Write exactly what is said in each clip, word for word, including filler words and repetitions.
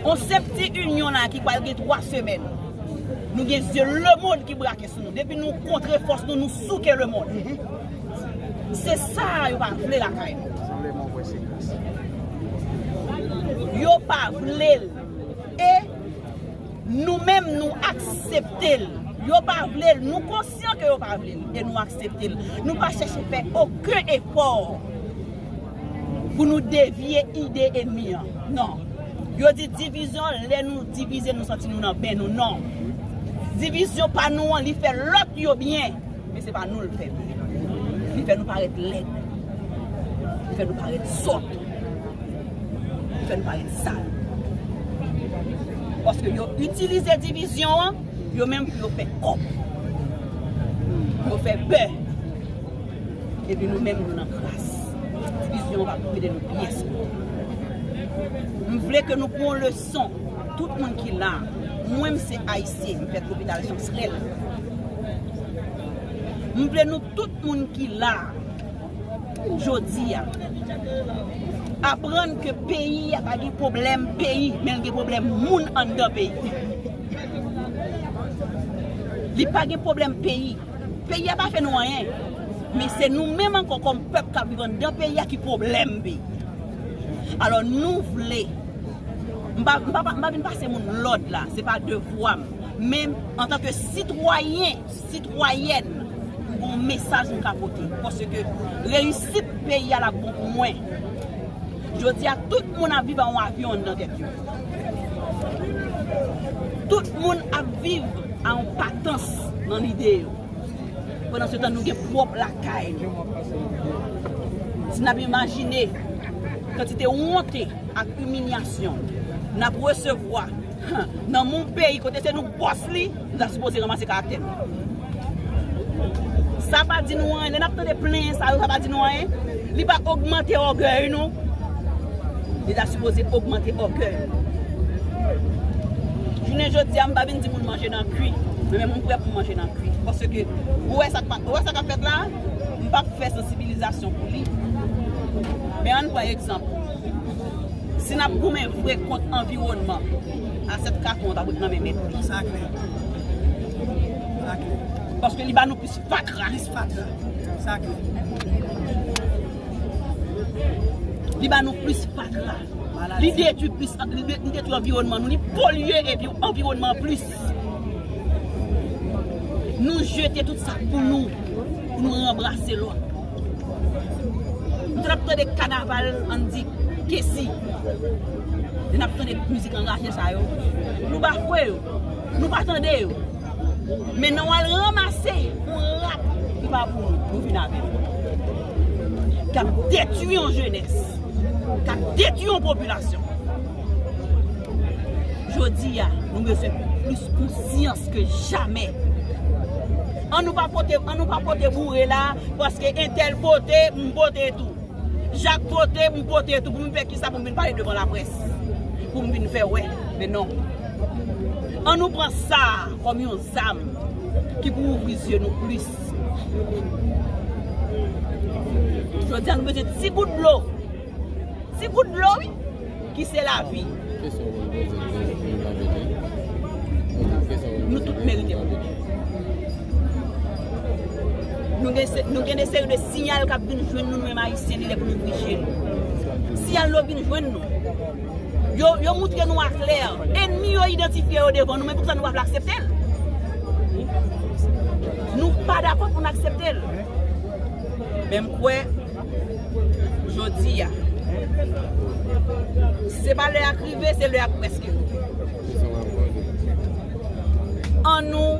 On senp ti inyon la ki pral gen twa semèn. Nou gen zye lemonn ki brake sou nou. Depi nou kontre fòs nou, nou souke lemonn. Se sa yo pa vle lakay nou. Yo pa vle l. E nou menm, nou aksepte l. Yo pa vle l. Nou konsyan ke yo pa vle l. E nou aksepte l. Nou pa chèche fè okenn efò pou nou devye ide ènmi an. Non. Yo di divizyon, lè nou divize, nou santi nou nan ben nou. Non. Divizyon pa nou an, li fè lòt yo byen. Men se pa nou l fè byen. Li fè nou parèt lèd. Li fè nou parèt sòt. Li fè nou parèt sal. Paske yo itilize divizyon an, yo menm pou yo fè kòb. Pou yo fè bè. Epi nou menm nou nan kras. Divizyon an pa pou ede nou pyès. M vle ke nou pran yon leson. Tout moun ki la, mwen m se ayisyen, m fèt lopital Chansrèl. M vle nou tout moun ki la, jodi a, aprann ke peyi a pa gen pwoblèm peyi, men l gen pwoblèm moun anndan peyi. Li pa gen pwoblèm peyi. Peyi a pa fè nou anyen. Men se nou menm ankò kòm pèp k ap viv anndan peyi a ki pwoblèm peyi. Alò nou vle, m pa, m pa, m pa vin pase moun lòd la, se pa devwa m. Men antanke sitwayen, sitwayèn, m gen yon mesaj m ka pote. Paske reyisit peyi a l ap bon pou mwen. Jodi a, tout moun ap viv a yon avyon anndan tèt yo. Tout moun ap viv a yon patans nan lide yo. Pandan se tan, nou gen pwòp lakay nou. Si n ap imajine kantite wonte ak imilyasyon n ap resevwa nan yon peyi kote se nou bòs li, nou ta sipoze ranmase karaktè nou. Sa pa di nou anyen. Lè n ap tande plenyen sa yo, sa pa di nou anyen. Li pa ogmante ògèy nou. Li ta sipoze ogmante ògèy nou. Jounen jodi a, m pa vin di moun manje nan kwi. Men menm mwen prè pou manje nan kwi. Paske, ou wè sa k pa, ou wè sa k ap fèt la? M p ap fè sansibilizasyon pou li. Men ann pran egzanp. Si n ap goumen vre kont anviwònman, asèt katon an ta dwe nan men mèt li. Sa klè. Sa klè. Paske li ba nou plis fatra. Plis fatra. Sa klè. Li ba nou plis fatra. Li detwi plis, li de-, li detwi anviwònman nou, li polye epi anviwònman an plis. Nou jete tout sa pou nou, pou nou ranbrase lòt. Nou t ap tande kanaval, ann di, Kesi. Lè n ap tande mizik anraje sa yo, nou bafwe yo. Nou pa tande yo. Men nan w al ranmase yon rap ki pa pou nou, nou vin avè l. K ap detwi yon jenès, k ap detwi yon popilasyon. Jodi a, nou bezwen plis konsyans ke jamè. Ann nou pa pote, ann nou pa pote boure la, paske entèl pote, m pote tou. Jak pote, m pote tou, pou m fè kisa, pou m vin pale devan laprès, pou m vin fè wè. Men non. Ann nou pran sa a kòm yon zam ki pou ouvri zye nou plis. Jodi a, nou bezwen ti gout dlo. Ti gout dlo, wi, ki se lavi. Nou tout merite. Nou gen se-, nou gen de seri de siyal k ap vin jwenn nou, nou menm Ayisyen, li lè pou nou ouvri je nou. Siyal yo vin jwenn nou. Yo, yo moutre nou aklè. Ènmi yo idantifye yo devan nou, men poukisa nou pa vle aksepte l? Nou pa dakò pou n aksepte l. Men m kwè, jodi a, se pa lè a k rive, se lè a k prèske rive. Ann nou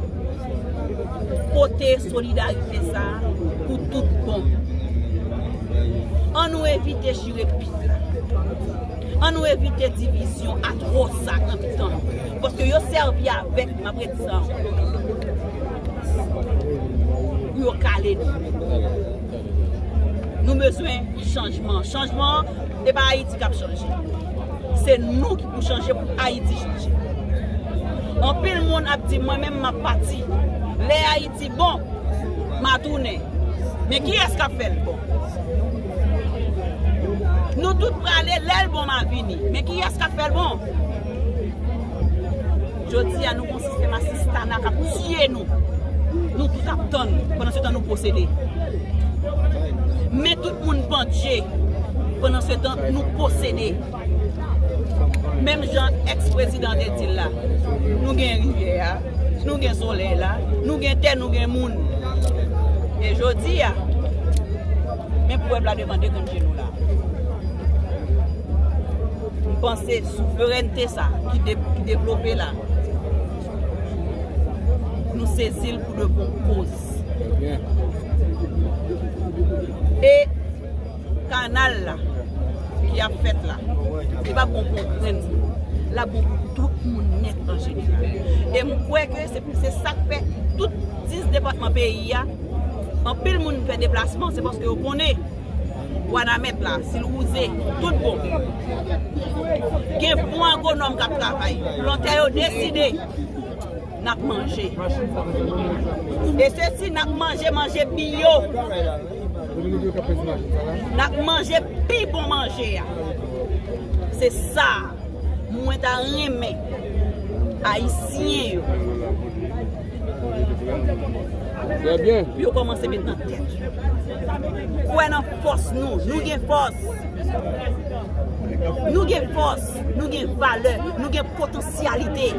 pote solidarite sa a pou tout bon. Ann nou evite chire pit la. Ann nou evite divizyon atwòs sa nan mitan nou. Paske yo sèvi avèk, m ap redi sa ankò, pou yo kale nou. Nou bezwen chanjman. Chanjman, e pa Ayiti k ap chanje. Se nou ki pou chanje pou Ayiti chanje. Anpil moun ap di, "Mwen menm, m ap pati. Lè Ayiti bon, m a tounen." Men kiyès k ap fè l bon? Nou tout prale, lè l bon, m a vini. Men kiyès k ap fè l bon? Jodi a, nou gon sistèm asistana k ap tiye nou. Nou tout ap tann, pandan se tan nou posede. Men tout moun pandje, pandan se tan nou posede. Menm jan èks prezidan te di l la, nou gen rivyè a, nou gen solèy la, nou gen tè, nou gen moun. E jodi a, men pwèv la devan de grenn je nou la. M panse souverènte sa ki de, ki devlope la, nou sezi l pou de bon koz. E kanal la ki ap fèt la, li p ap bon pou yon grenn moun. L ap bon pou tout moun nèt an jeneral. E m kwè ke se, se sa k fè tout dis depatman peyi a, anpil moun fè deplasman, se paske yo konnen Wanament la, si l wouze, tout bon. Gen bon agwonòm k ap travay. Plantè yo deside, n ap manje. E se si n ap manje, manje biyo. N ap manje pi bon manje a. Se sa mwen ta renmen Ayisyen yo. Trè byen. Pou yo kòmanse met nan tèt yo. Kwè nan fòs nou. Nou gen fòs. Nou gen fòs. Nou gen valè. Nou gen potansyalite.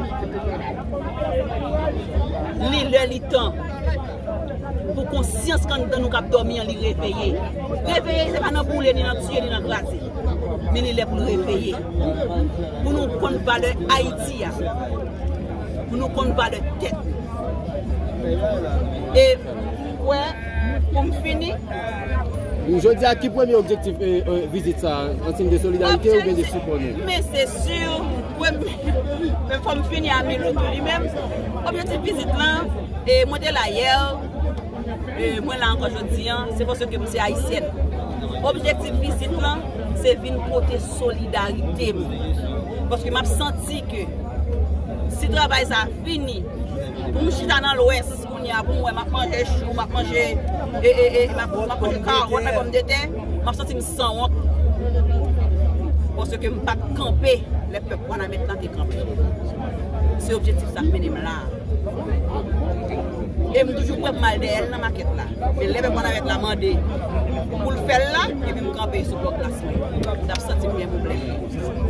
Li lè, li tan. Pou konsyans k anndan nou k ap dòmi an, li reveye. Reveye, se pa nan boule, ni nan tiye, ni nan kraze. Men li lè pou l reveye. Pou nou konn valè Ayiti a. Pou nou konn valè tèt nou. E m kwè, pou m fini, Jodi a, ki premye objektif, eh, eh, vizit sa a? An siy de solidarite oubyen de sipò nou? Men se si, premye, men fò m fini a Milou tou li menm. Objektif vizit lan, e mwen te la yè, e mwen la ankò jodi a, se paske m se ayisyèn. Objektif vizit lan, se vin pote solidarite m. Paske m ap santi ke si travay sa a fini, pou m chita nan Lwès, kounye a, pou m wè, m ap manje chou, m ap manje, e, e, e, m ap, m ap manje kawòt, m ap pòmdetè, m ap santi m sanwont. Paske m pa t kanpe lè pèp Wanament lan te kanpe. Se objektif sa k mennen m la a. E m toujou kwè pou m al dèyè l nan makèt la. Men lè pèp Wanament la mande pou l fè l la, epi m kanpe sou bò glas mwen. M t ap santi m gen pwoblèm.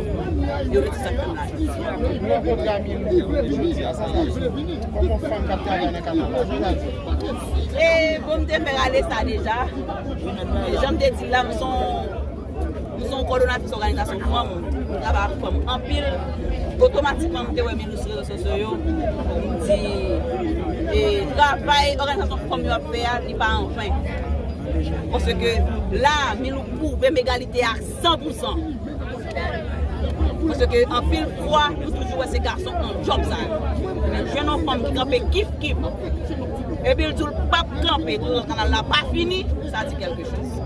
Yo rete sa k fè m la jodi a. Kòman fanm k ap travay nan kanal la? E bon, m te fè rale sa deja. E jan m te di l la, m se yon, m se yon kòdonatris òganizasyon fanm. M travay ak fanm anpil. Otomatikman, m te wè Milou sou rezo sosyo yo. M di, e, travay òganizasyon fanm yo ap fè a, li pa anven. Paske la, Milou pwouve m egalite a san pou san. Paske anpil fwa, nou toujou wè se gason k nan djòb sa yo. Men jwenn yon fanm ki kanpe kif kif, epi l di w l p ap kanpe toutan kanal la pa fini, sa di kèlke choz.